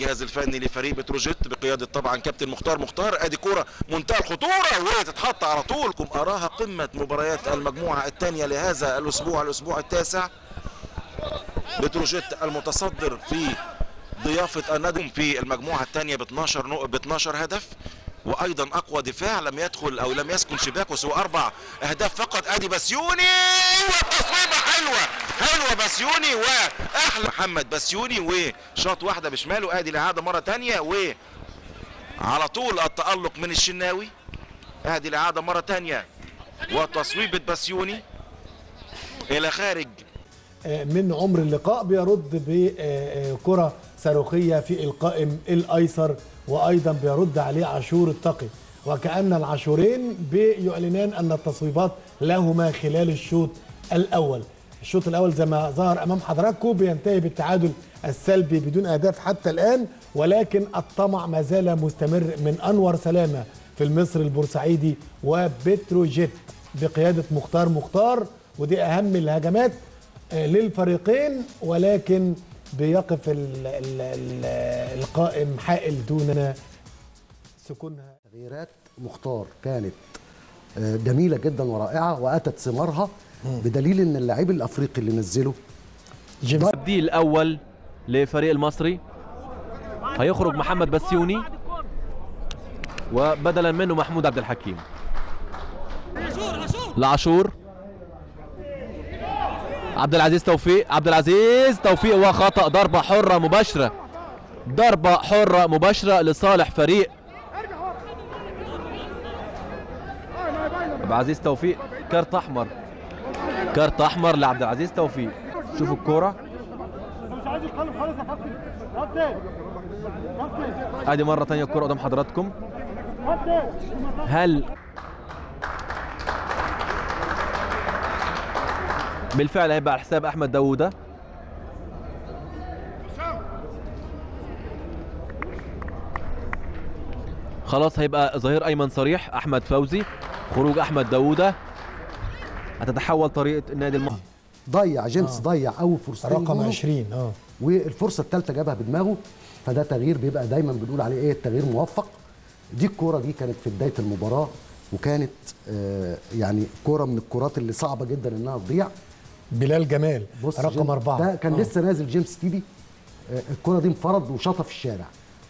الجهاز الفني لفريق بتروجيت بقيادة طبعا كابتن مختار مختار. ادي كورة منتهى الخطورة وتتحط على طول. اراها قمة مباريات المجموعة الثانية لهذا الاسبوع، الاسبوع التاسع. بتروجيت المتصدر في ضيافة النادي في المجموعة الثانية ب 12 هدف، وايضا اقوى دفاع لم يدخل او لم يسكن شباكه سوى 4 اهداف فقط. ادي بسيوني والتصويبه حلوة حلوة بسيوني، واحلى محمد بسيوني وشاط واحدة بشماله. ادي الاعادة مرة ثانية وعلى طول التالق من الشناوي. ادي الاعادة مرة ثانية وتصويبه بسيوني الى خارج. من عمر اللقاء بيرد بكرة صاروخية في القائم الأيسر، وأيضا بيرد عليه عاشور التقي، وكأن العاشورين بيعلنان أن التصويبات لهما خلال الشوط الأول. الشوط الأول زي ما ظهر أمام حضراتكم بينتهي بالتعادل السلبي بدون أهداف حتى الآن، ولكن الطمع ما زال مستمر من أنور سلامة في المصري البورسعيدي وبتروجيت بقيادة مختار مختار، ودي أهم الهجمات للفريقين، ولكن بيقف القائم حائل دون سكونها. تغييرات مختار كانت جميلة جدا ورائعة وأتت ثمارها، بدليل ان اللاعب الافريقي اللي نزله التبديل الاول لفريق المصري هيخرج محمد بسيوني وبدلا منه محمود عبد الحكيم. لعاشور، عبد العزيز توفيق، عبد العزيز توفيق وخطأ، ضربة حرة مباشرة، ضربة حرة مباشرة لصالح فريق عبد العزيز توفيق. كارت أحمر، كارت أحمر لعبد العزيز توفيق. شوفوا الكورة ادي مرة تانية الكورة قدام حضراتكم. هل بالفعل هيبقى على حساب احمد داوودة؟ خلاص هيبقى ظهير ايمن صريح احمد فوزي، خروج احمد داوودة. هتتحول طريقه النادي المصري. ضيع جيمس، ضيع اول فرصتين رقم 20 والفرصة الثالثة جابها بدماغه، فده تغيير بيبقى دايما بنقول عليه ايه، التغيير موفق. دي الكورة دي كانت في بداية المباراة، وكانت يعني كورة من الكرات اللي صعبة جدا انها تضيع. بلال جمال رقم 4 ده كان لسه نازل جيمس تيدي، الكرة دي انفرد وشاطها في الشارع،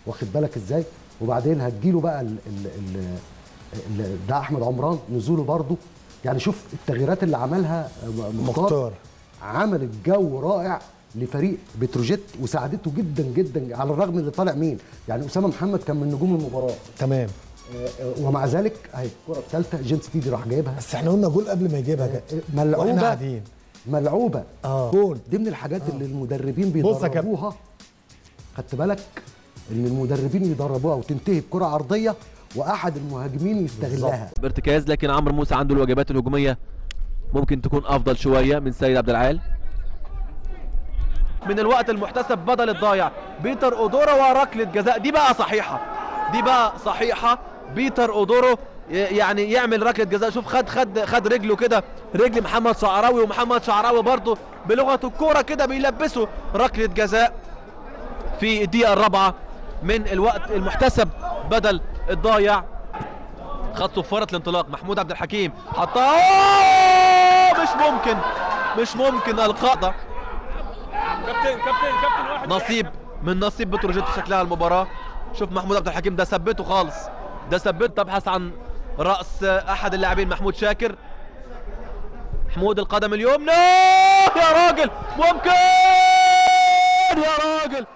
واخد بالك ازاي؟ وبعدين هتجيله بقى ده احمد عمران نزوله برده. يعني شوف التغييرات اللي عملها مختار، عملت جو رائع لفريق بتروجيت وساعدته جدا جدا، على الرغم اللي طالع مين، يعني اسامة محمد كان من نجوم المباراة تمام، ومع ذلك اهي الكره الثالثة جيمس تيدي راح جايبها. بس احنا قلنا جول قبل ما يجيبها كده، ملعوبه ملعوبه جول. دي من الحاجات اللي المدربين بيدربوها، خدت بالك ان المدربين يدربوها وتنتهي بكره عرضية واحد المهاجمين يستغلها بارتكاز. لكن عمرو موسى عنده الواجبات الهجومية ممكن تكون افضل شوية من سيد عبد العال. من الوقت المحتسب بدل الضايع بيتر اودورو وركله جزاء، دي بقى صحيحه، دي بقى صحيحه. بيتر اودورو يعني يعمل ركلة جزاء. شوف خد خد خد رجله كده، رجل محمد شعراوي، ومحمد شعراوي برضه بلغه الكورة كده بيلبسه ركلة جزاء في الدقيقة الرابعة من الوقت المحتسب بدل الضايع. خد صفارة الانطلاق محمود عبد الحكيم، حطها، مش ممكن، مش ممكن القاطع. كابتن كابتن كابتن واحد نصيب من نصيب بتروجيت شكلها المباراة. شوف محمود عبد الحكيم ده ثبته خالص، ده ثبته. تبحث عن رأس احد اللاعبين محمود شاكر. محمود القدم اليمنى، يا راجل ممكن، يا راجل.